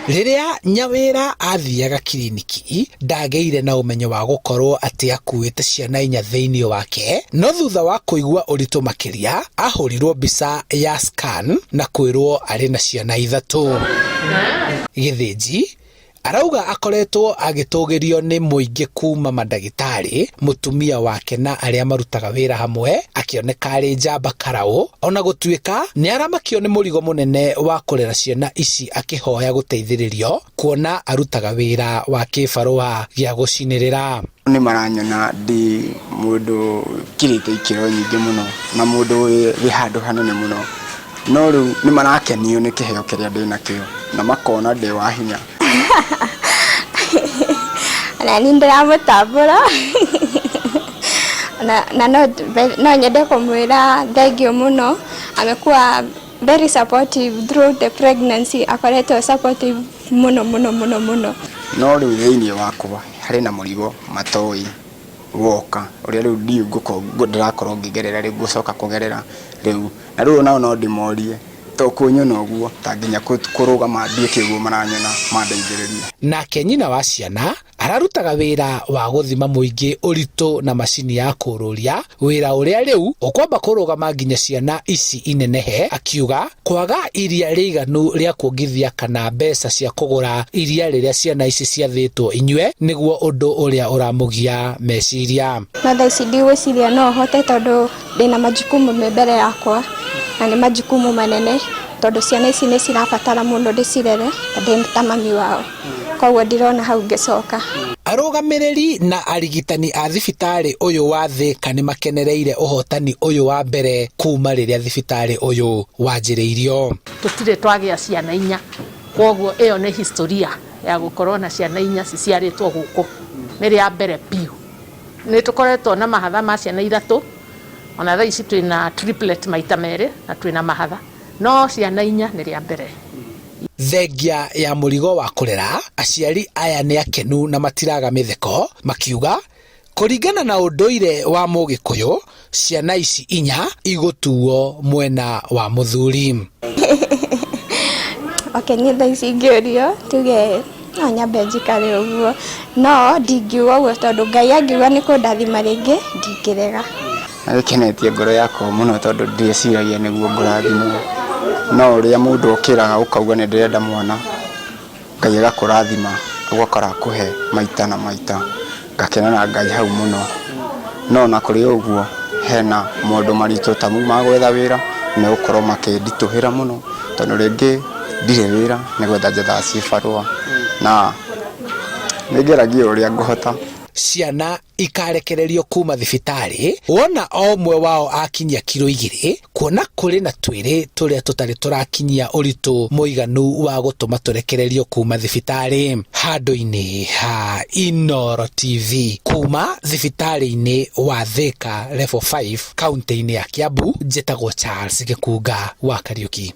Rĩrĩa Nyawĩra athiaga kiriniki ndagĩire na ũmenyo wa gũkorwo atĩ akuĩte ciana inya thĩinĩ wake, no thutha wa kũigua ũritũ makĩria ahũrirwo mbica ya scan na kwĩrwo arĩ na ciana ithatũ. Gĩthĩnji arauga akoretwo agĩtũgĩrio nĩ mũingĩ kuma mandagĩtarĩ, mũtumia wake na arĩa marutaga wĩra hamwe, akĩoneka arĩ njamba karaũ, ona gũtuĩka nĩ aramakio nĩ mũrigo mũnene wa kũrera ciana ici akĩhoya gũteithĩrĩrio kuona arutaga wĩra wa kĩbarũa gĩa gũcinĩrĩra. Nĩ maranyona ndĩ mũndũ ũkĩrĩte ikĩro nyingĩ mũno na mũndũ wĩ handũ hanene mũno, no rĩu nĩ marakenio nĩ kĩheo kĩrĩa ndĩnakĩo na makona ndĩ wa hinya. Ona niĩ ndĩramũtambũra na no nyende kũmwĩra thengiũ mũno, amekuwa very supportive through the pregnancy, akoretwo supportive mũno mũno mũno mũno. No rĩu thĩinĩ wakwa harĩ na mũrigo matoĩ woka ũrĩa rĩu ndiũĩ ngũkorwo ndĩrakorwo ngĩgerera rĩu ngũcoka kũgerera rĩu, na rĩu onao no ndĩmorie to kũnyona ũguo ta nginya kũrũgama nduĩke ũguo maranyona mandeithĩrĩrie. Nake nyina wa ciana ararutaga wĩra wa gũthima mũingĩ ũritũ na macini ya kũũrũria, wĩra ũrĩa rĩu ũkwamba kũrũgama nginya ciana ici inenehe, akiuga kwaga iria rĩiganu rĩa kuongithia kana mbeca cia kũgũra iria rĩrĩa ciana ici ciathĩtwo inyue nĩguo ũndũ ũrĩa ũramũgia meciria. No thaa ici ndigwĩciria no hote tondũ ndĩna majukumu me mbere yakwa na nĩ majukumu manene tondũ ciana ici nĩ cirabatara mũno ndĩcirere na ndĩ ta mami wao, koguo ndirona hau ngĩcoka. Arũgamĩrĩri na arigitani a thibitarĩ ũyũ wa Thika nĩ makenereire ũhotani ũyũ wa mbere kuma rĩrĩa thibitarĩ ũyũ wanjĩrĩirio. Tũtirĩ twagĩa ciana inya, kwoguo ĩyo nĩ historia ya gũkorwo na ciana inya ciciarĩtwo gũkũ, nĩ rĩa mbere biũ. Nĩ tũkoretwo na mahatha ma ciana ithatũ, ona thaa ici twĩna triplet maita merĩ na twĩna mahatha, no ciana inya nĩ rĩa mbere. Thengia ya mũrigo wa kũrera, aciari aya nĩ akenu na matiraga mĩtheko, makiuga kũringana na ũndũire wa Mũgĩkũyũ, ciana ici inya igũtuo mwena wa mũthuri. Okay, niĩ thaa ici ingĩũrio tuge no nyambe njikare ũguo, no ndingiuga ũguo tondũ Ngai angiuga nĩ kũndathima rĩngĩ ndingĩrega. Nĩgĩkenetie ngoro yakwa mũno tondũ ndieciragia nĩguo ngũrathimwo, no ũrĩa mũndũ okĩraga ũkauga nĩ ndĩrenda mwana, Ngai agakũrathima ũgakora akũhe maita na maita, ngakena na Ngai hau mũno. No ona kũrĩ o ũguo hena maũndũ maritũ ta mau ma gwetha wĩra megũkorwo makĩnditũhĩra mũno tondũ rĩngĩ ndirĩ wĩra nĩ gwetha njethaga cibarũa na nĩngeragia ũrĩa ngũhota. Ciana ikarekererio kuma thibitarĩ wona o ũmwe wao akinyia kiro 2, kuona kũrĩ na twĩrĩ tũrĩa tũtarĩ tũrakinyia ũritũ mũiganu wa gũtũma tũrekererio kuma thibitarĩ. Handũ-inĩ ha Inooro TV kuma thibitarĩ-inĩ wa Thika Level 5 kaunti-inĩ ya Kiambu, njĩtagwo Charles Gĩkunga wa Kariuki.